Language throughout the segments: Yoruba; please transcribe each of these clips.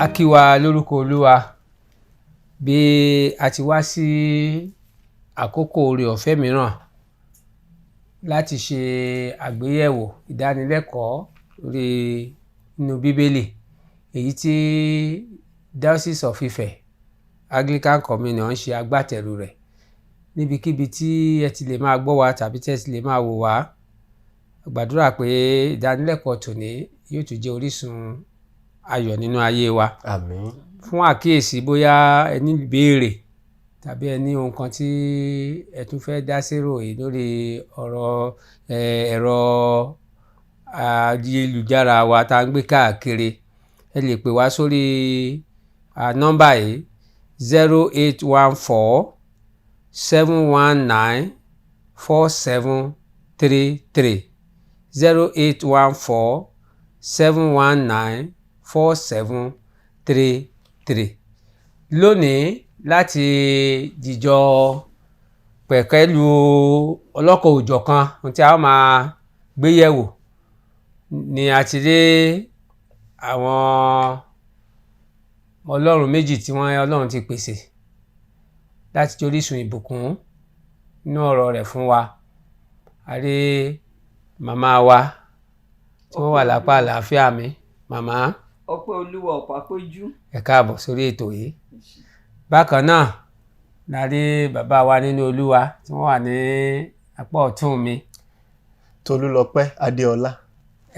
A kí wa lórúkọ Olúwa bí a ti wá sí àkókò oore ọ̀fẹ́ mìíràn láti ṣe àgbéyẹ̀wò ìdánilẹ́kọ̀ọ́ lórí inú Bíbélì, èyí tí Diocese of Ife Anglican Communion ń ṣe agbátẹrù rẹ̀. Níbikíbi tí ẹ ti lè máa gbọ́ wa tàbí tí ẹ ti lè máa wò wá, gbàdúrà pé ìdánilẹ́kọ̀ọ́ tòní yóò tún jẹ́ orísun ayọ̀ nínú ayé wa. Àmín. Fún àkíyèsí, bóyá ẹ ní ìbéèrè tàbí ẹ ní ohun kan tí ẹ tún fẹ́ dá sérò yìí lórí ọ̀rọ̀ ẹ̀rọ ayélujára wa tá a ń gbé káàkiri, ẹ lè pè wá sórí nọ́mbà yìí: 08147194733, 08147194733. Lónìí, láti jìjọ pẹ̀kẹ́lu ọlọ́kan òjọ̀kan ohun tí a ó máa gbé yẹ̀wò ni a ti rí àwọn Ọlọ́run méjì tí wọ́n Ọlọ́run ti pèsè láti jẹ́ orísun ìbùkún nínú ọ̀rọ̀ rẹ̀ fún wa. A rí màmá wa tí wọ́n wà lápá àlàáfíà mi. Màmá. Ọpẹ́ Olúwa Ọ̀pápéjú. Ẹ káàbọ̀ sórí ètò yìí. Bákan náà la rí bàbá wa nínú Olúwa tí wọ́n wà ní apá ọ̀tún mi. Tolúlọpẹ́ Adéọlá.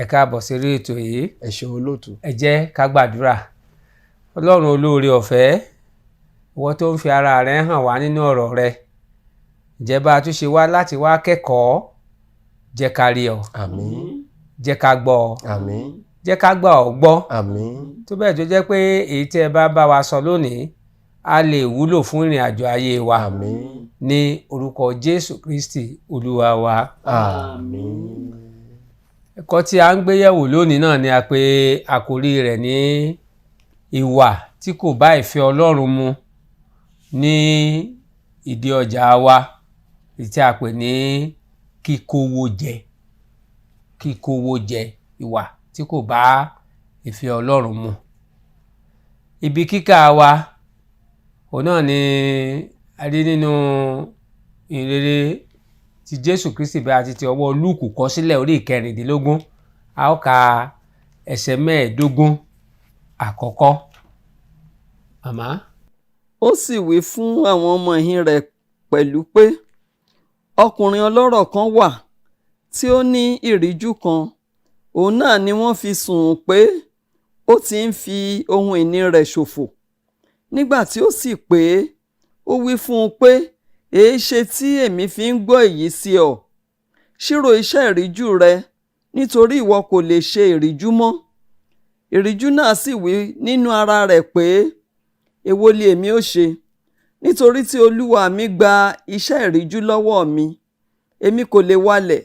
Ẹ káàbọ̀ sórí ètò yìí. Ẹ ṣeun, olóòtú. Ẹ jẹ́ ká gbàdúrà. Ọlọ́run olóore ọ̀fẹ́, ìwọ tó ń fi ara rẹ hàn wá nínú ọ̀rọ̀ rẹ, ǹjẹ́ bá a tún ṣe wá láti wá kẹ́kọ̀ọ́, jẹ́ ká rí ọ. Àmín. Jẹ́ ká gbọ́ ọ. Àmín. Jẹ́ ká gbà ọ́ gbọ́. Àmín. Tó bẹ́ẹ̀ tó jẹ́ pé èyí tí ẹ bá bá wa sọ lónìí á lè wúlò fún ìrìn àjò ayé wa. Àmín. Ní orúkọ Jésù Kristi Olúwa wa. Àmín. Ẹ̀kọ́ tí a ń gbé yẹ̀wò lónìí náà ni a pè àkórí rẹ̀ ní ìwà tí kò bá ìfẹ́ Ọlọ́run mu ní ìdí ọjà wa, èyí tí a pè ní kíkówó jẹ. Kíkówó jẹ, ìwà tí kò bá ìfẹ́ Ọlọ́run mu. Ibi kíkà wa, òun náà ni a rí nínú ìrere ti Jésù Kristi bí a ti ti ọwọ́ Lúùkù kọ sílẹ̀, orí 16. A ó ka ẹsẹ̀ 15 àkọ́kọ́. Màmá. Ó sì wí fún àwọn ọmọ ẹ̀yìn rẹ̀ pẹ̀lú pé, ọkùnrin ọlọ́rọ̀ kan wà tí ó ní ìríjú kan. Òun náà ni wọ́n fi sùn ún pé ó ti ń fi ohun ìní rẹ̀ ṣòfò. Nígbà tí ó sì pè é, ó wí fún un pé, "Èéṣe tí èmi fi ń gbọ́ èyí sí ọ? Ṣírò iṣẹ́ ìríjú rẹ, nítorí ìwọ kò lè ṣe ìríjú mọ́." Ìríjú náà sì wí nínú ara rẹ̀ pé, "Èwo li èmi ó ṣe, nítorí tí olúwa mi gba iṣẹ́ ìríjú lọ́wọ́ mi? Èmi kò lè walẹ̀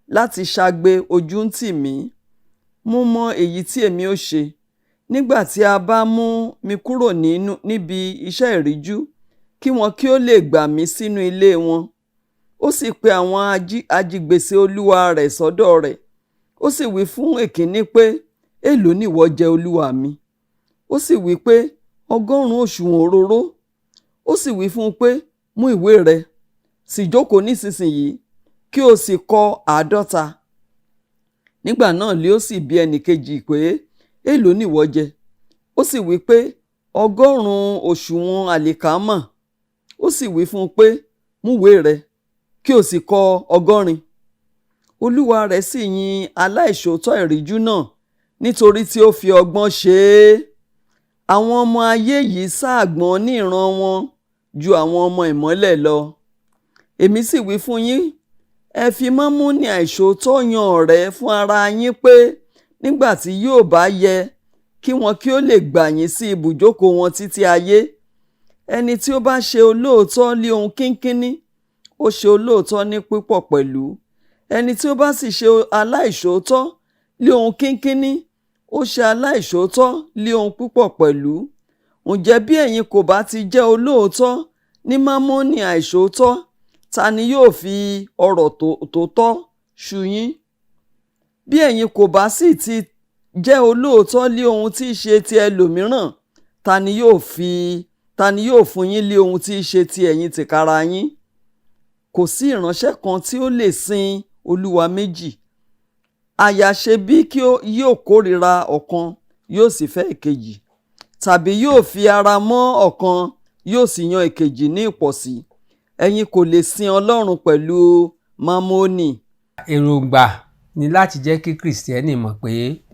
láti ṣagbe, ojú ń tì mí. Mo mọ èyí tí èmi ó ṣe, nígbà tí a bá mú mi kúrò nínú níbi iṣẹ́ ìríjú, kí wọn kí ó lè gbà mí sínú ilé wọn." Ó sì pe àwọn ajigbèsè olúwa rẹ̀ sọ́dọ̀ rẹ̀. Ó sì wí fún èkíní pé, "Èló nìwọ jẹ olúwa mi?" Ó sì wí pé, "100 òṣùwọ̀n òróró." Ó sì wí fún un pé, "Mú ìwé rẹ, sì jókòó nísinsìnyí, kí o sì kọ 50." Nígbà náà lé ó sì bi ẹnìkejì pé, "Èló nìwọ jẹ?" Ó sì wí pé, "100 òṣùwọ̀n àlìkámà." Ó sì wí fún un pé, "Mú ìwé rẹ, kí o sì kọ 80." Olúwa rẹ̀ sì yin aláìṣòótọ́ ìríjú náà nítorí tí ó fi ọgbọ́n ṣe é. Àwọn ọmọ ayé yìí sáàgbọ́n ní ìran wọn ju àwọn ọmọ ìmọ́lẹ̀ lọ. Èmi sì wí fún yín, ẹ fi Mámónì àìṣòótọ́ yan ọ̀rẹ́ fún ara yín pé nígbà tí yóò bá yẹ, kí wọn kí ó lè gbà yín sí ibùjókòó wọn títí ayé. Ẹni tí ó bá ṣe olóòótọ́ lé ohun kínkínní, ó ṣe olóòótọ́ ní púpọ̀ pẹ̀lú. Ẹni tí ó bá sì ṣe aláìṣòótọ́ lé ohun kínkínní, ó ṣe aláìṣòótọ́ lé ohun púpọ̀ pẹ̀lú. Ǹjẹ́ bí ẹ̀yin kò bá ti jẹ́ olóòótọ́ ní Mámónì àìṣòótọ́, ta ni yóò fi ọrọ̀ tòótọ́ ṣú yín? Bí ẹ̀yin kò bá sì ti jẹ́ olóòótọ́ lé ohun tí í ṣe ti ẹlòmíràn, Ta ni yóò fi ta ni yóò fún yín lé ohun tí í ṣe ti ẹ̀yin tìkára yín? Kò sí ìránṣẹ́ kan tí ó lè sin olúwa méjì. Àyàṣe bí kí ó yóò kórìíra ọ̀kan, yóò sì fẹ́ ìkejì, tàbí yóò fi ara mọ́ ọ̀kan, yóò sì yan ìkejì ní ìpọ̀sí. Ẹ̀yin kò lè sin Ọlọ́run pẹ̀lú Mámónì. Èròǹgbà ni láti jẹ́ kí Kìrìsìtẹ́nì mọ̀ pé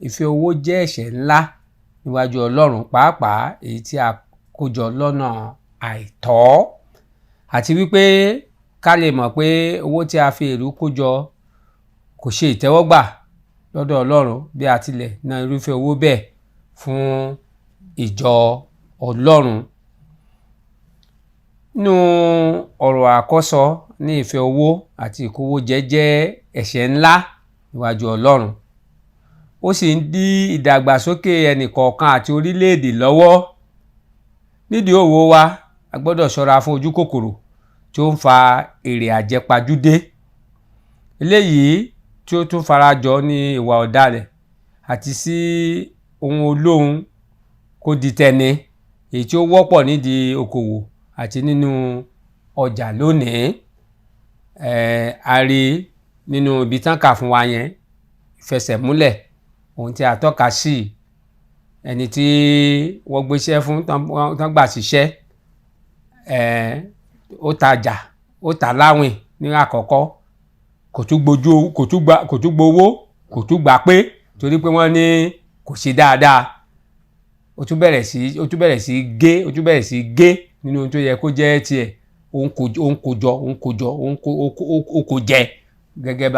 ìfẹ́ owó jẹ́ ẹ̀ṣẹ̀ ńlá níwájú Ọlọ́run, pàápàá èyí tí a kó jọ lọ́nà àìtọ́, àti wípé ká lè mọ̀ pé owó tí a fi èrú kó jọ kò ṣe ìtẹ́wọ́gbà lọ́dọ̀ Ọlọ́run bí a tilẹ̀ ná irúfẹ́ owó bẹ́ẹ̀ fún ìjọ Ọlọ́run. Nínú ọ̀rọ̀ àkọ́sọ ní ìfẹ́ owó àti ìkówójẹ jẹ́ ẹ̀ṣẹ̀ ńlá níwájú Ọlọ́run. Ó sì ń dí ìdàgbàsókè ẹnìkọ̀ọ̀kan àti orílẹ̀-èdè lọ́wọ́. Nídìí òwò wa, a gbọ́dọ̀ ṣọ́ra fún ojú kòkòrò tí ó ń fa èrè àjẹpajúdé. Eléyìí tí ó tún farajọ ní ìwà ọ̀dàlẹ̀ àti sí ohun olóhun kó di tẹni, èyí tí ó wọ́pọ̀ nídìí okòwò àti nínú ọjà lónìí. A rí nínú ibi tán kà fún wa yẹn ìfẹsẹ̀múlẹ̀ ohun tí a tọ́ka sí, ẹni tí wọ́n gbéṣẹ́ fún tán gbà síṣẹ́, ó tajà, ó tà láwìn ní àkọ́kọ́, kò tún gbójú, kò tún gbà, kò tún gbowó, kò tún gbà pé torí pé wọ́n ní kò ṣe dáadáa. Ó tún bẹ̀rẹ̀ sí, ó tún bẹ̀rẹ̀ sí gé, ó tún bẹ̀rẹ̀ sí gé nínú ohun tó yẹ kó jẹ́ tiẹ̀. Ó ń kó, ó ń kó jọ, ó ń kó jọ, ó ń kó, ó kó jẹ gẹ́gẹ́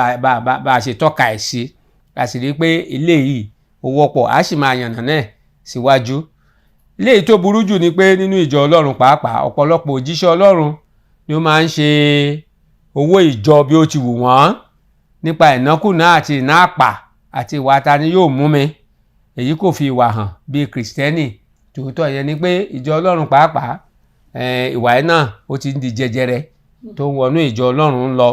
bá a ṣe tọ́ka ẹ̀ sí. A sì rí i pé eléyìí ó wọ́pọ̀, a sì máa yànnà náà síwájú. Eléyìí tó burú jù ni pé nínú ìjọ Ọlọ́run pàápàá, ọ̀pọ̀lọpọ̀ òjíṣẹ́ Ọlọ́run ni ó máa ń ṣe owó ìjọ bí ó ti wù wọ́n nípa ìnákúnàá àti ìná àpà àti ìwà ta ni yóò mú mi. Èyí kò fi ìwà hàn bí Kìrìsìtẹ́nì tòótọ́. Ìyẹn ni pé ìjọ Ọlọ́run pàápàá, ìwà yìí náà ó ti ń di jẹjẹrẹ tó ń wọnú ìjọ Ọlọ́run ń lọ.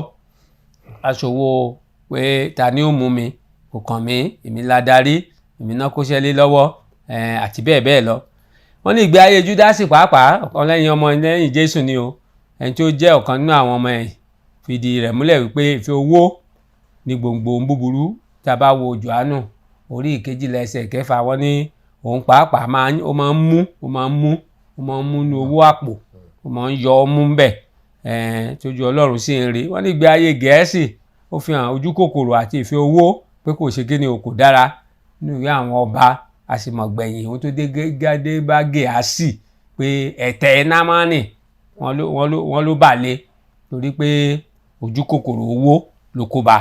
Aṣòwò pé ta ni ó mú mi, kò kàn mí, èmi la darí, èmi náà kóṣẹ́ lé lọ́wọ́, àti bẹ́ẹ̀ bẹ́ẹ̀ lọ. Wọ́n ní ìgbé ayé Júdásì pàápàá, ọ̀kan lẹ́yìn ọmọ lẹ́yìn Jésù ni o, ẹni tí ó jẹ́ ọ̀kan nínú àwọn ọmọ ẹ̀yìn, fìdí rẹ̀ múlẹ̀ wípé ìfẹ́ owó ní gbòǹgbò ohun búburú. Tí a bá wo Jòhánù orí ìkejìlá ẹsẹ̀ kẹfà, wọ́n ní òun pàápàá máa ń, ó máa ń mú, ó máa ń mú, ó máa ń mú inú owó àpò, ó máa ń yọ ọmú ń bẹ̀, tójú Ọlọ́run sì ń rí. Wọ́n ní ìgbé ayé Gẹ̀ẹ́sì ó fi hàn ojú kòkòrò àti ìfẹ́ owó pé kò ṣe kíni o, kò dára. Nínú ìwé àwọn ọba, a sì mọ̀ gbẹ̀yìn ohun tó dé gádé bá Gẹ̀ásì pé ẹ̀tẹ̀ Námánì wọ́n ló bà lé torí pé ojú kòkòrò owó ló kó bá.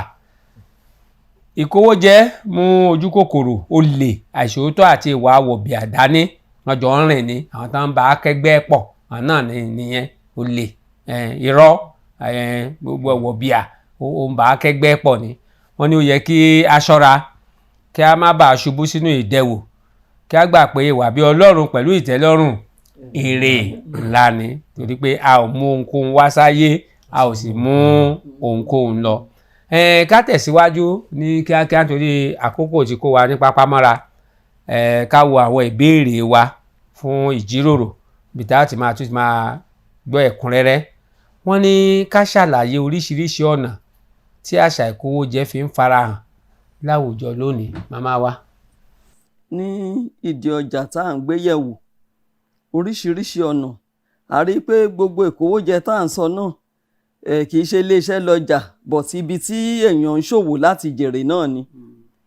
Ìkówójẹ mú ojú kòkòrò, olè, àìṣòótọ́ àti ìwà wọ̀bìà dání. Wọ́n jọ ń rìn ní àwọn tó ń bá akẹgbẹ́ pọ̀, àwọn náà nìyẹn, olè, irọ́, gbogbo wọ̀bìà ó ń bá akẹgbẹ́ pọ̀ ni. Wọ́n ní ó yẹ kí a ṣọ́ra kí a má bàa ṣubú sínú ìdẹwò, kí a gbà pé ìwà bí Ọlọ́run pẹ̀lú ìtẹ́lọ́rùn èrè ńlá ni, torí pé a ò mú ohunkóhun wá sáyé, a ò sì mú ohunkóhun lọ. Ká tẹ̀síwájú ní kíákíá torí àkókò tí kó wa ní pápámọ́ra. Ká wo àwọn ìbéèrè wa fún ìjíròrò bí tá a ti máa tún máa gbọ́ ẹ̀kúnrẹ́rẹ́. Wọ́n ní ká ṣàlàyé oríṣiríṣi ọ̀nà tí àṣà ìkówójẹ fi ń farahàn láwùjọ lónìí. Màmá wa. Ní ìdí ọjà tá à ń gbé yẹ̀wò, oríṣiríṣi ọ̀nà a rí i pé gbogbo ìkówójẹ tá à ń sọ náà, kì í ṣe iléeṣẹ́ lọ́jà, but ibi tí èèyàn ń ṣòwò láti jèrè náà ni.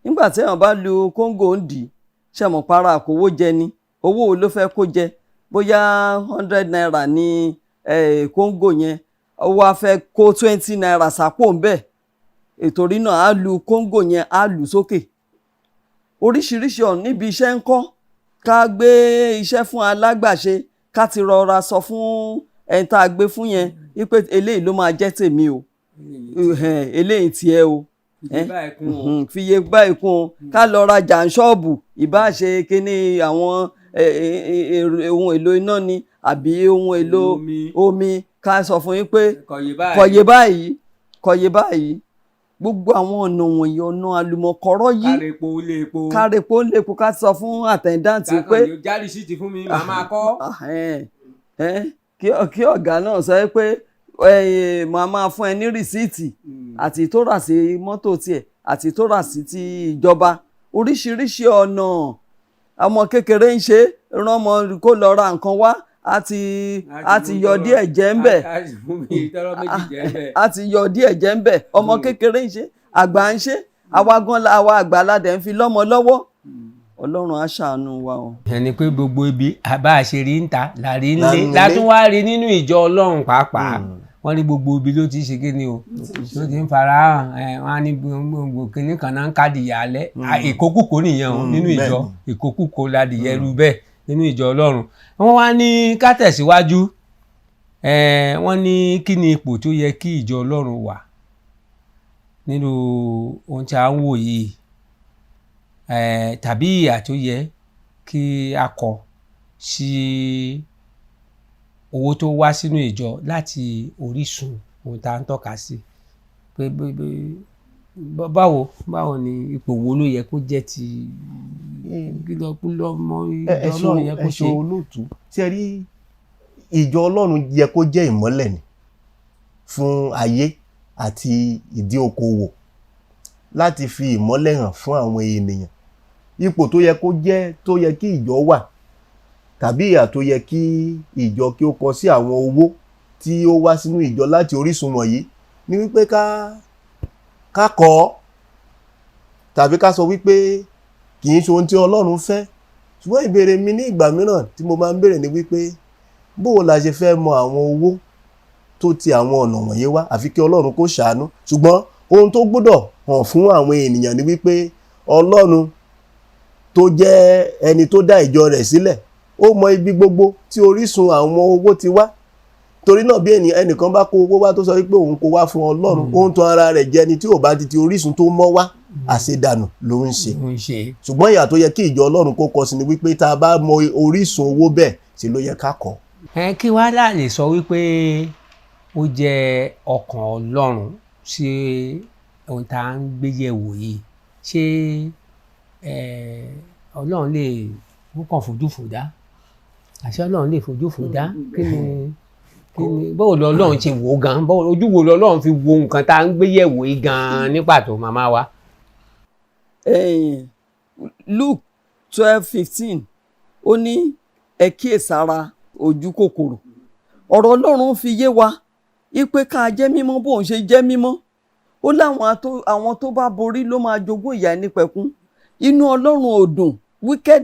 Nígbà tí èèyàn bá lu kóńgò ń dì í, ṣe mọ̀ para àkówójẹ ni? Owó wo ló fẹ́ kó jẹ? Bóyá ₦100 ní kóńgò yẹn, ó wá fẹ́ kó ₦20 sápò ń bẹ̀, ìtorí náà á lu kóńgò yẹn, á lù sókè. Oríṣiríṣi ọ̀nà níbi iṣẹ́ ń kọ́, ká gbé iṣẹ́ fún alágbàṣe, ká ti rọra sọ fún ẹni tá a gbé fún yẹn wípé eléyìí ló máa jẹ́ tèmi o, eléyìí tiẹ̀ o, fiye báyìí kún o. Ká lọ rajà ní ṣọ́ọ̀bù, ìbá ṣe kíní àwọn ohun èlò iná ni àbí ohun èlò omi, ká sọ fún yín pé kọ̀yé báyìí, kọ̀yé báyìí. Gbogbo àwọn ọ̀nà wọ̀nyí, ọ̀nà àlùmọ̀kọ́rọ́ yìí, Kárepo ilé epo. Kárepo ń lépo, ká sọ fún attendant pé Kákan yóò já rìsíìtì fún mi, màá máa kọ́. Ah, kí ọ̀gá náà sọ pé màá máa fún ẹ ní rìsíìtì, àti tó rà sí mọ́tò tiẹ̀ àti tó rà sí ti ìjọba. Oríṣiríṣi ọ̀nà ọmọ kékeré ń ṣe rán ọmọ kó lọ ra nǹkan wá, á ti yọ díẹ̀ jẹ́ ń bẹ̀. Á ti fún mi tọ́rọ́ méjì jẹ́ ń bẹ̀. Á ti yọ díẹ̀ jẹ́ ń bẹ̀. Ọmọ kékeré ń ṣe, àgbà ń ṣe, àwa gan àwa àgbà aládẹ̀ ń fi lọ́mọ lọ́wọ́. Ọlọ́run á ṣàánú wa o. Ẹni pé gbogbo ibi bá a ṣe rí ń ta là rí ń Là lé ń lé. Látún wá rí nínú ìjọ Ọlọ́run pàápàá, wọ́n ní gbogbo ibi ló ti ṣe kí ni o, ló ti ń fara hàn. Wọ́n á ní gbogbo kinní kan náà ń kádìyà alẹ́. Ìkókùkò nìyẹn o nínú ìjọ. Ìkókùkò ládìyẹ rú bẹ́ẹ̀ nínú ìjọ Ọlọ́run. Wọ́n wá ní ká tẹ̀síwájú. Wọ́n ní kí ni ipò tó yẹ kí ìjọ Ọlọ́run wà nínú ohun tí a ń wò yìí, tàbí ìhà tó yẹ kí a kọ sí owó tó wá sínú ìjọ láti orísun ohun tá à ń tọ́ka sí pé báwo ni ipò wo ló yẹ kó jẹ́ ti kí lọ kú lọ́mọ ẹ ẹ ìjọ ṣeun. Ọlọ́run yẹ Ẹ kó ṣe. ṣeun olóòtú. Tí ẹ rí, ìjọ Ọlọ́run yẹ kó jẹ́ ìmọ́lẹ̀ ni fún ayé àti ìdí okòwò, láti fi ìmọ́lẹ̀ hàn fún àwọn ènìyàn. Ipò tó yẹ kó jẹ́, tó yẹ kí ìjọ wà, tàbí ìhà tó yẹ kí ìjọ kí ó kọ sí àwọn owó tí ó wá sínú ìjọ láti orísun wọ̀nyí ni wípé ká kọ̀ ọ́, tàbí ká sọ wípé kì í ṣe ohun tí Ọlọ́run fẹ́. Ṣùgbọ́n ìbéèrè mi ní ìgbà mìíràn tí mo máa ń béèrè ni wípé, bóo la ṣe fẹ́ mọ àwọn owó tó ti àwọn ọ̀nà wọ̀nyí wá? Àfi kí Ọlọ́run kó ṣàánú. Ṣùgbọ́n ohun tó gbọ́dọ̀ hàn fún àwọn ènìyàn ni wípé Ọlọ́run tó jẹ́ ẹni tó dá ìjọ rẹ̀ sílẹ̀, ó mọ ibi gbogbo tí orísun àwọn owó ti wá. Torí náà, bí ẹnìkan bá kó owó wá tó sọ wípé òun kó wá fún Ọlọ́run, ó ń tan ara rẹ̀ jẹ ni. Tí ò bá ti ti orísun tó mọ́ wá, àṣedànù ló ń ṣe. Ń ṣe. Ṣùgbọ́n ìyà tó yẹ kí ìjọ Ọlọ́run kó kọ sí ni wípé tá a bá mọ orísun owó bẹ́ẹ̀ sí ló yẹ ká kọ́. Ẹ kí wàá là lè sọ wípé ó jẹ́ ọkàn Ọlọ́run sí ohun tá à ń gbé yẹ̀wò yìí? Ṣé Ọlọ́run lè ó kàn fojú fò dá? Àṣé Ọlọ́run lè fojú fò dá? Kí ni báwo lọ Ọlọ́run ṣe wò ó gan? Báwo, ojú wo lọ́lọ́run fi wo nǹkan tá à ń gbé yẹ̀wò yìí gan ní pàtó, màmá wa? Luke 12:15, ó ní ẹ kíyèsára ojú kòkòrò. Ọ̀rọ̀ Ọlọ́run fi yé wa ipe ká jẹ́ mímọ́ bóun ṣe jẹ́ mímọ́. Ó láwọn àwọn tó bá borí ló máa jogún ìyà ẹnìpẹ̀kun. Inú Ọlọ́run ò dùn. Wicked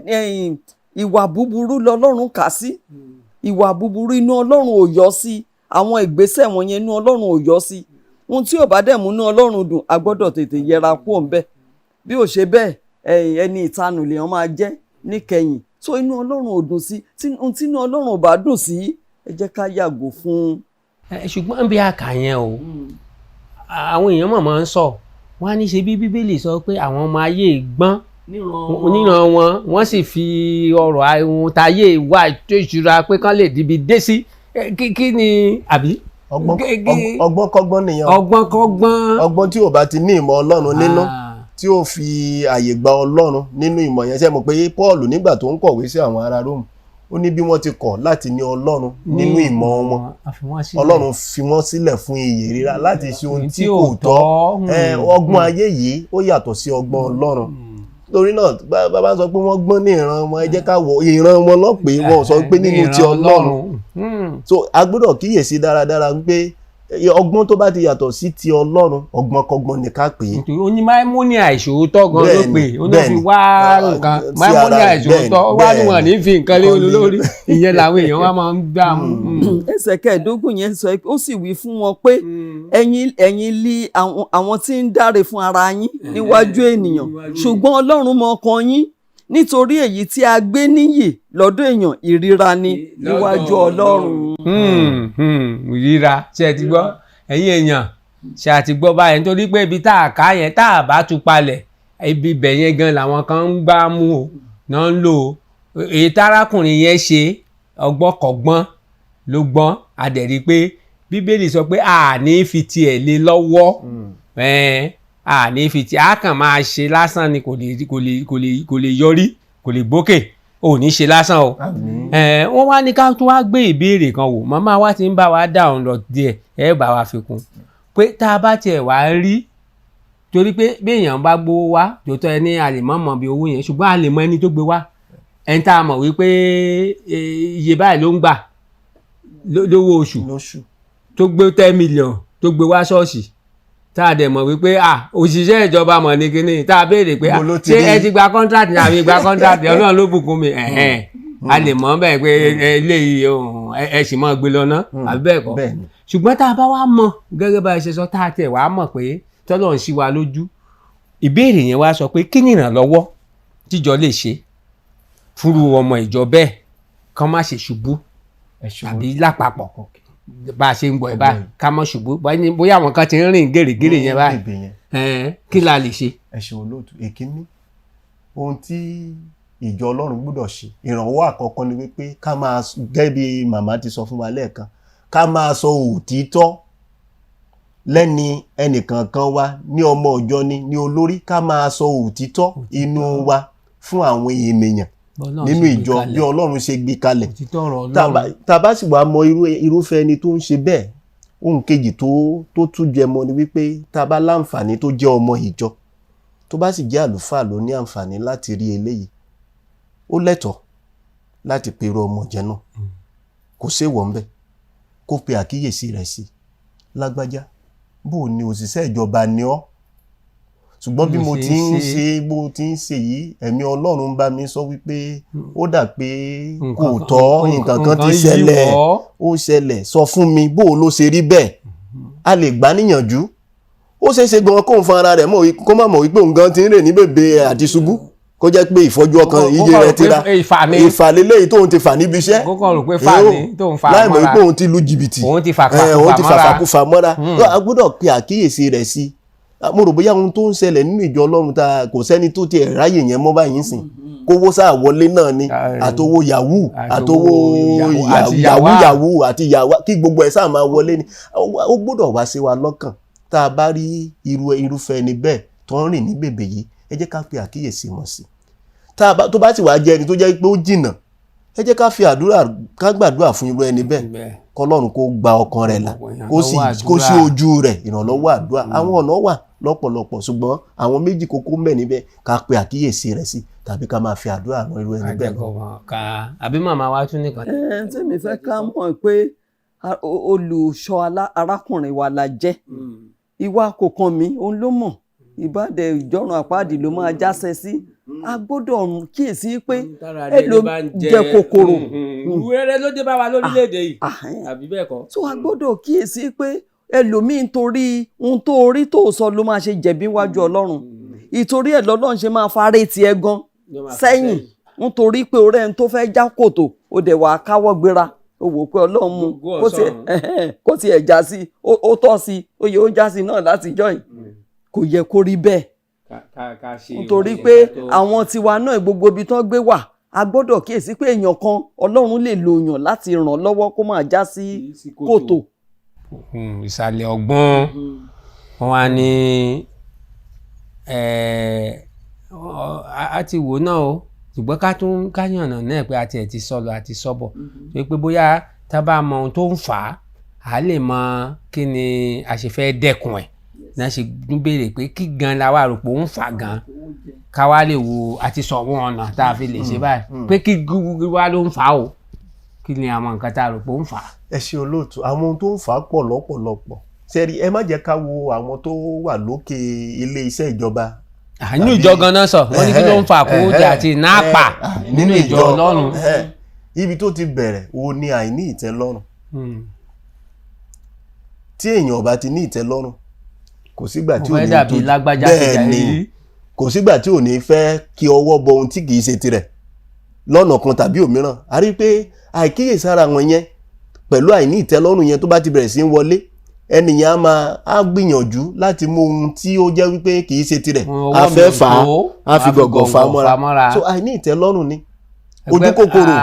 ìwà búburú lọ́lọ́run kà sí ìwà búburú. Inú Ọlọ́run ò yọ sí àwọn ìgbésẹ̀ wọ̀nyẹn. Inú Ọlọ́run ò yọ sí ohun tí ò bá dẹ̀ mú inú Ọlọ́run dùn. A gbọ́dọ̀ tètè yẹra kúrò ńbẹ̀. Bí ò ṣe bẹ́ẹ̀, ẹni ìtanù lèèyàn máa jẹ́ níkẹyìn. So inú Ọlọ́run ò dùn sí ohun tí inú Ọlọ́run ò bá dùn sí, ẹ jẹ́ ká yàgò fún un. Ṣùgbọ́n bí a kà yẹn o, àwọn èèyàn mọ̀ máa ń sọ, wọ́n á ní ṣe bí Bíbélì sọ pé àwọn ọmọ ayé gbọ́n níran wọn, wọ́n sì fi ọrọ̀ ohun táyé wà tó ìṣura pé kán lè dibi dé sí. Kí ni àbí? Ọgbọ́n ọgbọ́n kọ́gbọ́n nìyẹn o. Ọgbọ́n kọ́gbọ́n. Ọgbọ́n tí ò bá ti ní ìmọ̀ Ọlọ́run nínú, tí ó fi àyè gba Ọlọ́run nínú ìmọ̀ yẹn. Ṣe mọ̀ pé Paul, nígbà tó ń kọ̀wé sí àwọn ará Róòmù, ó ní bí wọ́n ti kọ̀ láti ní Ọlọ́run nínú ìmọ̀ wọn, A fi wọ́n sílẹ̀. Ọlọ́run fi wọ́n sílẹ̀ fún iyè rírà láti ṣe ohun tí ò kò tọ́. Ọgbọ́n ayé yìí ó yàtọ̀ sí ọgbọ́n Ọlọ́run. Torí náà, bá sọ pé wọ́n gbọ́n ní ìran wọn, ẹ jẹ́ ká wo ìran wọn lọ́pẹ́. Wọn ò sọ pé nínú ti Ìran. Ọlọ́run. So a gbọ́dọ̀ kíyèsí dáradára pé ọgbọ́n tó bá ti yàtọ̀ sí ti Ọlọ́run, ọgbọ́n kọ́gbọ́n ni ká pè é. Nítorí ó ní máímúnì àìṣòótọ́ gan ló pè ó náà fi wá nǹkan Sí máímúnì ara rẹ̀, àìṣòótọ́ wá ní wọn ní fi nǹkan lé olórí. Ìyẹn làwọn èèyàn wá máa ń gbà mú. Ẹsẹ̀ kẹẹ̀ẹ́dógún yẹn sọ pé, ó sì wí fún wọn pé, ẹ̀yin lí àwọn tí ń dáre fún ara yín níwájú ènìyàn, ṣùgbọ́n Ọlọ́run mọ ọkàn yín, nítorí èyí tí a gbé níyì lọ́dọ̀ èèyàn, ìríra ni níwájú Ọlọ́run. Ìríra. Ṣé ẹ ti gbọ́, ẹ̀yin èèyàn? Ṣé a ti gbọ́ báyìí? Nítorí pé ibi tá a kà yẹn, tá a bá tú palẹ̀, ibi ibẹ̀ yẹn gan làwọn kan ń gbá mú o náà ń lò ó. Èyí tárákùnrin yẹn ṣe, ọgbọ́n kọ́gbọ́n ló gbọ́n. A dẹ̀ rí i pé Bíbélì sọ pé a ní fi tiẹ̀ lé lọ́wọ́. Àní fi tí a kàn máa ṣe lásán ni, kò lè kò lè kò lè kò lè yọrí, kò lè gbókè, ò ní ṣe lásán o. Àmín. Wọ́n wá ní ká tún wá gbé ìbéèrè kan wò. Màmá wa ti ń bá wa dáhùn lọ díẹ̀, ẹ bá wa fi kún pé tá a bá tiẹ̀ wá rí, torí pé béèyàn bá gbówó wá tòótọ́, ẹni a lè mọ̀ mọ̀ bí owó yẹn, ṣùgbọ́n a lè mọ ẹni tó gbé wá, ẹni tá a mọ̀ wípé iye báyìí ló ń gbà lówó oṣù Lóṣù. tó gbé 10 million tó gbé wá ṣọ́ọ̀ṣì, tá a dẹ̀ mọ̀ wípé ah, òṣìṣẹ́ ìjọba mọ̀ ní kinní, tá a béèrè pé ah, Mo ló ti ṣé rí. ẹ ti gba contract ní àbí gba contract, Ọlọ́run ló bùkún mi, ẹ̀hẹ́n, a lè mọ̀ bẹ́ẹ̀ pé eléyìí ohun, ẹ sì mọ̀ gbé lọ ná, àbí bẹ́ẹ̀ kọ́? Bẹ́ẹ̀ ni. Ṣùgbọ́n tá a bá wá mọ̀ gẹ́gẹ́ bá a ṣe sọ, tá a tẹ̀ wá mọ̀ pé tọ́lọ̀ ń ṣí wa lójú, ìbéèrè yẹn wá sọ pé kí ni ìrànlọ́wọ́ tíjọ lè ṣe fúru ọmọ ìjọ bẹ́ẹ̀ kán má ṣe ṣubú, Ẹ ṣeun. tàbí lápapọ̀ bá a ṣe ń gbọ́ ẹ báyìí, ká má ṣubú, bóyá àwọn kan ti ń rìn gèrègèrè yẹn báyìí. Bèbè yẹn. Kí la lè ṣe? Ẹ ṣeun olóòtú. Èkíní ohun tí ìjọ Ọlọ́run gbọ́dọ̀ ṣe, ìrànwọ́ àkọ́kọ́ ni wípé ká máa gẹ́gẹ́ bí màmá ti sọ fún wa lẹ́ẹ̀kan, ká máa sọ òtítọ́ lẹ́ni ẹnìkankan wa, ní ọmọ ìjọ ni ní olórí, ká máa sọ òtítọ́ inú wa fún àwọn ènìyàn Bọ́lọ́run nínú ṣe gbé ìjọ kalẹ̀. Bí Ọlọ́run ṣe gbé kalẹ̀. Òtítọ́ ọ̀rọ̀ Tá Ọlọ́run. Tá bá sì wá mọ irúfẹ́ ẹni tó ń ṣe bẹ́ẹ̀, ohun kejì tó tún jẹ mọ́ ni wípé tá a bá láǹfààní tó jẹ́ ọmọ ìjọ, tó bá sì jẹ́ àlùfáà ló ní àǹfààní láti rí eléyìí, ó lẹ́tọ̀ọ́ láti pe irú ọmọ ìjọ náà, kò séwọ̀ ńbẹ̀ kó pe àkíyèsí rẹ̀ sí: lágbájá, bó o ní òṣìṣẹ́ ìjọba ni ọ́, ṣùgbọ́n bí Bó mo ṣe ti ń ń ṣe. ṣe, bó ti ń ṣe yìí, ẹ̀mí Ọlọ́run ń bá mi sọ wípé ó dà pé kò Nǹkan tọ́, nǹkan kan ti yí ṣẹlẹ̀, wọ́. ó ṣẹlẹ̀, sọ fún mi bó o ló ṣe rí bẹ́ẹ̀. A lè gbà níyànjú. Ó ṣeé ṣe gan kóun fún ara rẹ̀ mọ̀ kó má mọ̀ wípé òun gan ti ń rè ní bèbè àti ṣubú, kó jẹ́ pé ìfọ́jú ọkàn Kó iye kàn rò rẹ̀ ti pé ra ìfà ni. ìfàlélẹ́yìí tóun ti fà níbi iṣẹ́. Kó kàn rò pé fà ní tóun fà Láì mọ̀ mọ́ra. wípé òun ti lu jìbìtì. Òun ti fà Òun ti fàkúfà mọ́ra. fàfàkúfà mọ́ra. A gbọ́dọ̀ pe àkíyèsí rẹ̀ sí i. Mo rò bóyá ohun tó ń ṣẹlẹ̀ nínú ìjọ Ọlọ́run ta kò sẹ́ni tó tiẹ̀ ráyè yẹn mọ́ báyìí ń sìn, kówó sáà wọlé náà ni, àtowó yahoo, àtowó àtowó àti yahoo yahoo. Yahoo àti yahoo, kí gbogbo ẹ̀ sáà máa wọlé ni. Ó gbọ́dọ̀ wá sí wa lọ́kàn, tá a bá rí irúfẹ́ ẹni bẹ́ẹ̀ tó ń rìn ní bèbè yìí, ẹ jẹ́ ká pe àkíyèsí wọn sí. Tá a bá tó bá sì wá jẹ́ ẹni tó jẹ́ pé ó jìnnà, ẹ jẹ́ ká fi àdúrà, ká gbàdúrà fún irú ẹni bẹ́ẹ̀, kọlọ́run kó gba ọkàn rẹ̀ là, kó sì kó sí Ìrànlọ́wọ́ àdúrà. ojú rẹ̀. Ìrànlọ́wọ́ àdúrà, àwọn ọ̀nà wà lọ́pọ̀lọpọ̀, ṣùgbọ́n àwọn méjì kókó ń bẹ níbẹ̀: ká pe àkíyèsí rẹ̀ sí tàbí ká máa fi àdúrà ran irú ẹni bẹ́ẹ̀ lọ. Àjẹkọ̀ wọn ká àbí màmá wa tún nìkan. Ẹ tẹ́mi fẹ́ ká mọ̀ pé olùṣọ́ arákùnrin wa la jẹ́. Ìwà kò kàn mí, òun ló mọ̀, ìbàdẹ ìjọrun àpáàdì ló máa jásẹ sí. A gbọ́dọ̀ kíyèsí pé èlò jẹ kòkòrò. Wẹ́rẹ́ ló dé bá wa lórílẹ̀‐èdè yìí, àbí bẹ́ẹ̀ kọ́? Tó a gbọ́dọ̀ kíyèsí pé ẹlòmíín torí ohun tó orí tó sọ ló máa ṣe jẹ̀bi wájú Ọlọ́run. Ìtorí ẹ̀ lọ́lọ́run ṣe máa faré tiẹ̀ gan Ló máa fi sẹ́yìn, nítorí pé ọ̀rẹ́ ẹni tó fẹ́ já kòtò, ó dẹ̀ wà á káwọ́ gbéra, ó wò pé Ọlọ́run mú Gbogbo kó tiẹ̀ ọ̀sán. Ẹ̀hẹ́n, kó tiẹ̀ já sí, ó tọ́ sí, ó yẹ ó já sí náà láti jọ́ yìí. Kò yẹ kó rí bẹ́ẹ̀. Ká ṣe Nítorí ìwọ̀n pé nǹkan tó- àwọn tiwa náà, gbogbo ibi tán gbé wà, a gbọ́dọ̀ kíyèsí pé èèyàn kan, Ọlọ́run lè lo èèyàn láti ràn lọ́wọ́ kó máa já sí Sí kòtò. kòtò. Ìsàlẹ̀ ọgbọ́n wọn wá ní a ti wò náà o, ṣùgbọ́n ká tún ká yànnà náà pé a tiẹ̀ ti sọ lọ àti sọ bọ̀ tó pé bóyá tá a bá mọ ohun tó ń fà á, a lè mọ kí ni a ṣe fẹ́ dẹ́kun ẹ̀ náà. Ṣe ń béèrè pé kí gan la wà rò pé ó ń fà gan, ká wá lè wo àti sọ wọn ọ̀nà tá a fi lè ṣe báyìí, pé kí wá ló ń fà á o, kí ni àwọn nǹkan tá a rò pé ó ń fà á. Ẹ ṣe olóòtú. Àwọn ohun tó ń fà á pọ̀ lọ́pọ̀lọpọ̀. Sẹ́rí, ẹ má jẹ́ ká wo àwọn tó wà lókè ilé iṣẹ́ ìjọba. Nínú ìjọ ganan sọ wọn ní kí ló ń fa àkówójẹ àti ìnáàpà nínú ìjọ Ọlọ́run. Ibi tó ti bẹ̀rẹ̀ o ní àìní ìtẹ́lọ́rùn. Tí èèyàn ò bá ti ní ìtẹ́lọ́rùn, kò sígbà tí Mo ò fẹ́ ní dàbí lágbájá ti bẹ́ẹ̀ jà ni yìí. Kò sígbà tí ò ní fẹ́ kí ọwọ́ bọ ohun tí kìí ṣe tirẹ̀ lọ́nà kan tàbí òmíràn. A rí i pé àìkíyèsára wọn yẹn pẹ̀lú àìní ìtẹ́lọ́rùn yẹn, tó bá ti bẹ̀rẹ̀ sí í wọlé, ẹnìyàn á máa á gbìyànjú láti mú ohun tí ó jẹ́ wípé kìí ṣe tirẹ̀, Ọwọ́ á mi fẹ́ ò fà á, tó, á fi gọ̀gọ̀ fà á fà mọ́ra. So àìní ìtẹ́lọ́rùn ni, ojú kòkòrò.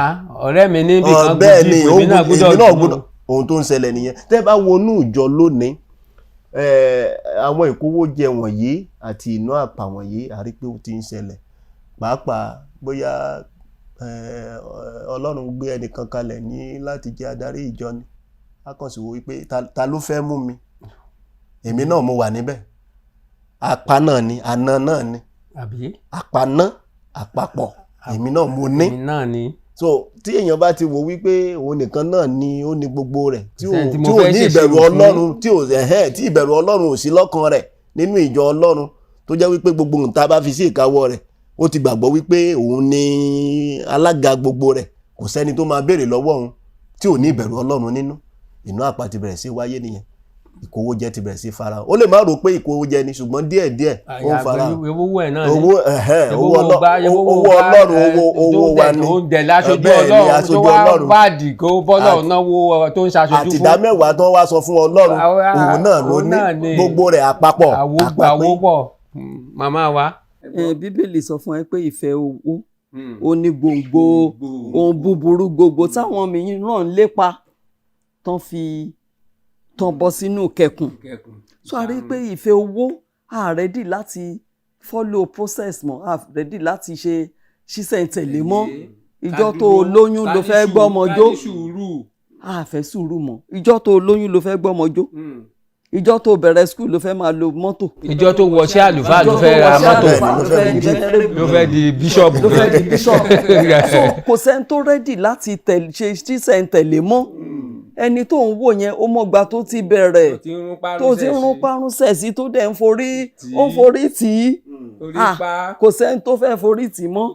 Ọ̀rẹ́ mi níbi kan Bẹ́ẹ̀ ni, gùn jíìpù, èmi náà gbọ́dọ̀ èmi náà gùn. gbọ́dọ̀. Ohun tó ń ṣẹlẹ̀ nìyẹn. Tẹ́ bá wọnú ìjọ lónìí, Àwọn ìkówójẹ wọ̀nyí àti ìná àpà wọ̀nyí, a rí pé ó ti ń ṣẹlẹ̀, pàápàá bóyá Ọlọ́run gbé ẹnìkan kalẹ̀ ní láti jẹ́ adarí ìjọ ni, a kàn sì wo wípé ta ló fẹ́ mú mi, èmi náà mo wà níbẹ̀, apá náà ni, àna náà ni, àbí àpaná àpapọ̀ èmi náà mo ní. Èmi náà ni. So tí èèyàn bá ti wò wípé òun nìkan náà ni ó ní gbogbo rẹ̀, tí ò Sẹ́ni tí mo tí ò fẹ́ ní ṣèṣirò ìbẹ̀rù fún. Ọlọ́run, tí ò ẹ̀hẹ́n, tí ìbẹ̀rù Ọlọ́run ò sí lọ́kàn rẹ̀ nínú ìjọ Ọlọ́run, tó jẹ́ wípé gbogbo nǹkan tá a bá fi sí ìkáwọ́ rẹ̀, ó ti gbàgbọ́ wípé òun ni alága gbogbo rẹ̀, kò sẹ́ni tó máa béèrè lọ́wọ́ òun, tí ò ní ìbẹ̀rù Ọlọ́run nínú, ìná àpá ti bẹ̀rẹ̀ sí wáyé nìyẹn. Ìkówójẹ ti bẹ̀rẹ̀ sí farahàn. Ó lè má rò pé ìkówójẹ ni, ṣùgbọ́n díẹ̀díẹ̀ ó ń farahàn. Owó ẹ̀ náà ni. Owó ẹ̀hẹ́n, Owó owó owó Ọlọ́run, owó wa ni. Tó ń dẹ̀ láṣojú Bẹ́ẹ̀ ni, Ọlọ́run tó aṣojú wá Ọlọ́run. báàdì kó bọ́lọ̀ náwó tó ń ṣaṣojú Àti fún. ìdá mẹ́wàá tó wá sọ fún Ọlọ́run, òun náà ló òun ní náà ni. gbogbo rẹ̀ àpapọ̀. Àwo àpapín. àwo pọ̀. Màmá wa. Bíbélì sọ fún ẹ pé ìfẹ́ owó ó ní gbòǹgbò ohun búburú gbogbo táwọn mìíràn ń lépa tán fi tán bọ́ sínú kẹkùn. So a rí i pé ìfẹ́ owó, a ready láti follow process mọ́, a ready láti ṣe ṣísẹ̀ntẹ̀lé mọ́. Ìjọ tó o lóyún ló fẹ́ gbọ́mọ jó, a fẹ́ sùúrù mọ́. Ìjọ tó o lóyún ló fẹ́ gbọ́mọ jó, ìjọ tó o bẹ̀rẹ̀ school ló fẹ́ máa lo mọ́tò, Ìjọ tó wọṣẹ́ àlùfáà ló ìjọ tó fẹ́ ra wọṣẹ́ mọ́tò, àlùfáà ló fẹ́ di venerable, ló fẹ́ di bíṣọ̀bù, ló fẹ́ di bishop. So kò sẹ́ni tó ready láti ṣe ṣísẹ̀ntẹ̀lé mọ́. Ẹni tó ń wò yẹn, ó mọ̀gbà tó ti bẹ̀rẹ̀, tó ti ń rún parun sẹ̀sí, tó dẹ̀ ń forí, ó ń forí tì í. Ah, kò sẹ́ni tó fẹ́ forí tì í mọ́,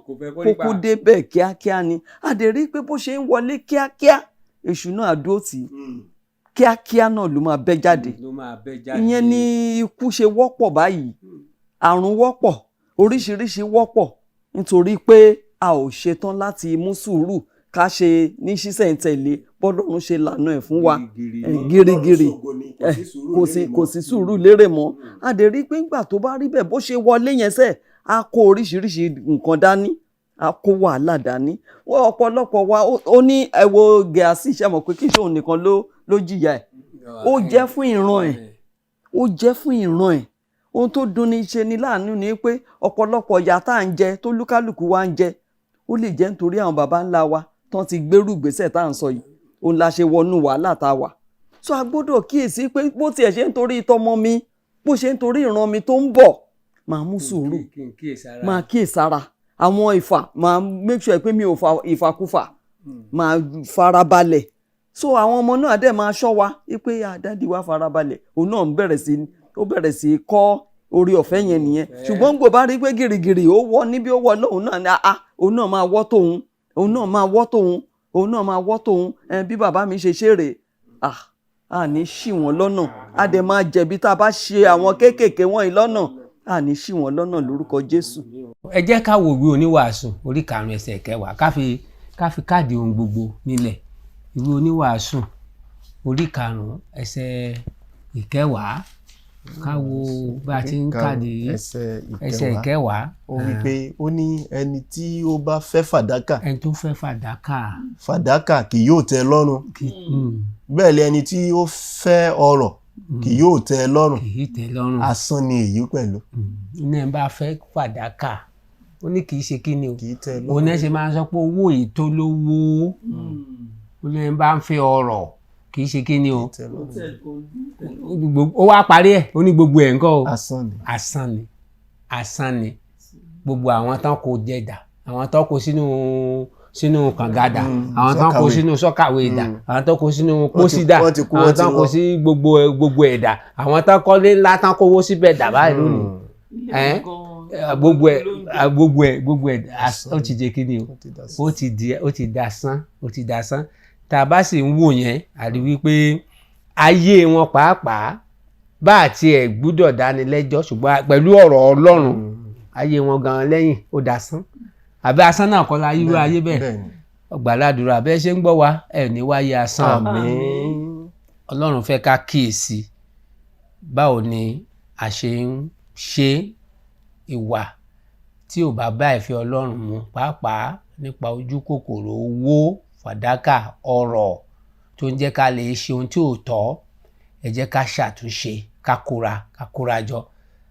kókó débẹ̀ kíákíá ni. A dẹ̀ rí i pé bó ṣe ń wọlé kíákíá, èṣù náà àdó tì í kíákíá náà ló máa bẹ́ jáde. Ìyẹn ni ikú ṣe wọ́pọ̀ báyìí, àrùn wọ́pọ̀, oríṣiríṣi wọ́pọ̀, nítorí pé a ò ṣetán láti mú sùúrù ká ṣe ní ṣísẹ̀ntẹ̀lé bọ́lọ́run ṣe lànà ẹ̀ fún wa. Gírígírí, kò sí sùúrù lérè mọ́. A dẹ̀ rí i pé ńgbà tó bá rí bẹ́ẹ̀, bó ṣe wọlé yẹn sẹ́ẹ̀, á kó oríṣiríṣi nǹkan dání, á kó wàhálà dání. Wọ́n ọ̀pọ̀lọpọ̀ wa ó ní ẹ wo Gẹ̀ásì, ṣe mọ̀ pé kí ṣòun nìkan ló jìyà ẹ̀, ó jẹ́ fún ìran ẹ̀, ó jẹ́ fún ìran ẹ̀. Ohun tó dunni ṣe ni láàánú ni pé ọ̀pọ̀lọpọ̀ ìyà tá à ń jẹ, tó lúkálùkù wa ń jẹ, ó lè jẹ́ nítorí àwọn baba ńlá wa tán ti gbérù ìgbésẹ̀ tá à ń sọ yìí, òun la ṣe wọnú wàhálà tá a wà. So a gbọ́dọ̀ kíyèsí pé bó tiẹ̀ ṣe ń torí tọmọ mi, bó ṣe ń torí ìran mi tó ń bọ̀, máa mú sùúrù, máa kíyèsára àwọn ìfà, máa make sure pé mi ò fa ìfàkúfà, máa farabalẹ̀. So àwọn ọmọ náà dẹ̀ máa ṣọ́ wa pé àdádì wa farabalẹ̀, òun náà ń bẹ̀rẹ̀ sí, ó bẹ̀rẹ̀ sí kọ́ orí ọ̀fẹ́ yẹn nìyẹn. Ṣùgbọ́n gbò bá rí pé gìrìgìrì ó wọ́ níbi ó wọ́ lóhùn náà ni, àá òun náà máa wọ́ tóun, òun náà máa wọ́ tóun, òun náà máa wọ́ tóun. Bí bàbá mi ṣe ṣeré, à ní ṣì wọ́n lọ́nà, a dẹ̀ máa jẹ̀bi tá a bá ṣe àwọn kéékèèké wọ̀nyí lọ́nà, à ní ṣì wọ́n lọ́nà lórúkọ Jésù. Ẹ jẹ́ ká wo ìwé oníwàásù orí 5 ẹsẹ̀ 10, ká fi káàdì ohun gbogbo nílẹ̀. Ìwé oníwàásù orí 5 ẹsẹ̀ 10, ká wo bá a ti ń káàdì ẹsẹ̀ ẹsẹ̀ 10. 10. Ó wí pé, ó ní ẹni tí ó bá fẹ́ fàdákà, Ẹni tó fẹ́ fàdákà, fàdákà kì yóò tẹ́ lọ́rùn, kì bẹ́ẹ̀ ni ẹni tí ó fẹ́ ọrọ̀ kì yóò tẹ́ lọ́rùn. Kì í tẹ́ lọ́rùn. Asán ni èyí pẹ̀lú. Ní ẹ bá fẹ́ fàdákà, ó ní kì í ṣe kí ni o? Kì í tẹ́ Òun lọ́rùn. náà ṣe máa ń sọ pé owó ètò lówó, ó ní ẹ bá ń fẹ́ ọrọ̀ kì í ṣe kí ni o? Kì í tẹ́ lọ́rùn. Ó wá parí ẹ̀, ó ní gbogbo ẹ̀ ńkọ́ o? Asán ni. Asán ni, asán ni. Gbogbo àwọn tán kò jẹdà, àwọn tán kó sínú kàngádà, àwọn tán kó sọ́kàwé. sínú sọ́kàwé dà, àwọn tán kó sínú pósídà, Wọ́n ti kú, àwọn wọ́n ti tán kó lọ. sí gbogbo ẹ̀dà, àwọn tán kọ́lé ńlá tán kówó síbẹ̀ dà báyìí lónìí. Gbogbo ẹ̀ ó ti jẹ́ kí ni o? Ó ti dasán. Ó ti dasán, ó ti dasán. Tá a bá sì ń wò yẹn, àrí wípé ayé wọn pàápàá bá àti ẹ̀ gbúdọ̀ dánilẹ́jọ́, ṣùgbọ́n pẹ̀lú ọ̀rọ̀ Ọlọ́run, ayé wọn gan lẹ́yìn ó dasán. Àbí asán náà kọ́ la irú ayé bẹ́ẹ̀? Bẹ́ẹ̀ni. Ọgbàládùra bẹ́ẹ̀ ṣe ń gbọ́ wa, ẹ̀ ní wáyé asán. Àmín. Ọlọ́run fẹ́ ká kíyèsí báwo ni a ṣe ń ṣe ìwà tí ò bá bá ìfẹ́ Ọlọ́run mu, pàápàá nípa ojú kòkòrò owó, fàdákà, ọrọ̀ tó ń jẹ́ ká lè ṣe ohun tí ò tọ́. Ẹ jẹ́ ká ṣàtúnṣe. Ká kóra, ká kóra jọ.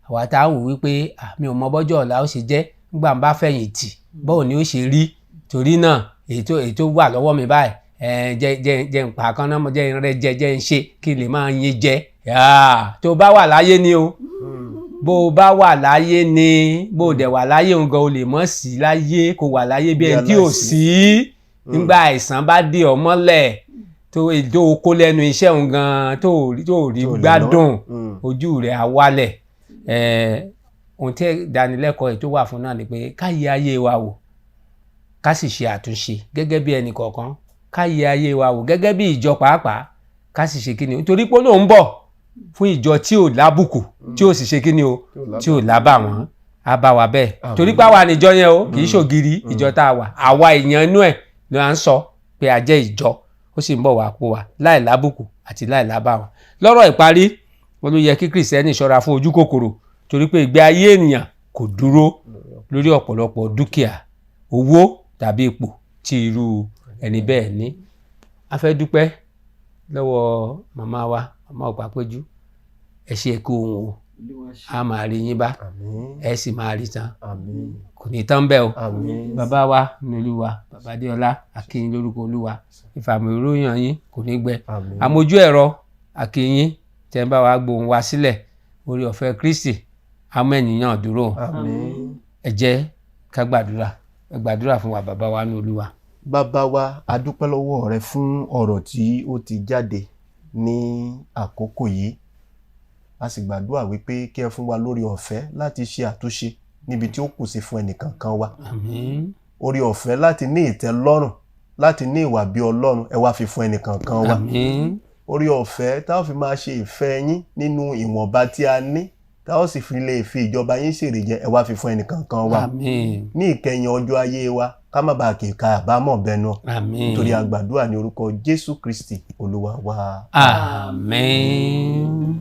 Àwa tá a wò wípé, "Ah, mi ò mọ bọ́jọ́ ọ̀la ó ṣe jẹ́, nígbà ń bá fẹ̀yìntì, báwo ni ó ṣe rí? Torí náà, èyí tó wà lọ́wọ́ mi báyìí, jẹ́ jẹ́ jẹ́ ń pa kan náà, jẹ́ ń rẹ́ jẹ, jẹ́ ń ṣe kí n lè máa yin jẹ." Ah, tó bá wà láyé ni o. Bó o bá wà láyé ni. Bó o dẹ̀ wà láyé òun gan, o lè mọ̀ sí láyé, kó wà láyé bí ẹni tí ò sí. Nígbà àìsàn bá dé ọ mọ́lẹ̀, tó èdè o kó lẹ́nu iṣẹ́ òun gan, tó rí Tó lè gbádùn, ná. ojú rẹ̀ á wálẹ̀. Ohun tí ìdánilẹ́kọ̀ọ́ yìí tó wà fún náà ni pé ká yẹ ayé wa wò, ká sì ṣe àtúnṣe gẹ́gẹ́ bí ẹnì kọ̀ọ̀kan, ká yẹ ayé wa wò gẹ́gẹ́ bí ìjọ pàápàá, ká sì ṣe kíni o, nítorí pé ó lóun bọ̀ fún ìjọ tí ò lábùkù, tí ò sì ṣe kíni o, tí ò lábàwọ́n. Á bá wa bẹ́ẹ̀, torí pé àwa níjọ yẹn o, kì í ṣògiri ìjọ tá a wà. Àwa èèyàn inú ẹ̀ ló à ń sọ pé a jẹ́ ìjọ. Ó sì ń bọ̀ wá kó wa láì lábùkù àti láì lábàwọ́n. Lọ́rọ̀ ìparí, wọ́n ló yẹ kí Kìrìsìtẹ́nì ṣọ́ra fún ojú kòkòrò, torí pé ìgbé ayé ènìyàn kò dúró lórí ọ̀pọ̀lọpọ̀ dúkìá, owó tàbí ipò tí irú ẹni bẹ́ẹ̀ ní. A fẹ́ dúpẹ́ lọ́wọ́ màmá wa, Màmá Ọ̀pápéjú. Ẹ ṣe kú ohun o. A máa rí yín bá. Àmín. Ẹ sì máa rí tán. Àmín. Kò ní tán bẹ́ẹ̀ o. Àmín. Bàbá wa ní Olúwa, Bàbá Adéọlá, akínyìn lórúkọ Olúwa. Ìfàmì ìròyìn yín kò ní gbẹ. Àmín. Àmójú ẹ̀rọ, akínyìn tẹ́ ń bá wa gbóhùn wa sílẹ̀. Orí ọ̀fẹ́ Kristi amẹ́nìyàn dúró. Àmín. Ẹ jẹ́ ká gbàdúrà. Ẹ gbàdúrà fún wa, bàbá wa ní Olúwa. Bàbá wa, a dúpẹ́ lọ́wọ́ rẹ fún ọ̀rọ̀ tí ó ti jáde ní àkókò yìí. A sì gbàdúrà wípé kí ẹ fún wa lórí ọ̀fẹ́ láti ṣe àtúnṣe níbi tí ó kù sí fún ẹnìkankan wa. Àmín. Orí ọ̀fẹ́ láti ní ìtẹ́lọ́rùn, láti ní ìwà bí Ọlọ́run, ẹ wá fi fún ẹnìkankan wa. Àmín. Orí ọ̀fẹ́ tá a fi máa ṣe ìfẹ́ yín nínú ìwọ̀nba tí a ní, tá a ó sì fi lè fi ìjọba yín ṣèrè jẹ, ẹ wá fi fún ẹnìkankan wa. Àmín. Ní ìkẹyìn ọjọ́ ayé wa, ká má bàa kìka àbámọ̀ bẹnu. Àmín. Nítorí a gbàdúrà ní orúkọ Jésù Kristi Olúwa wa. Àmín.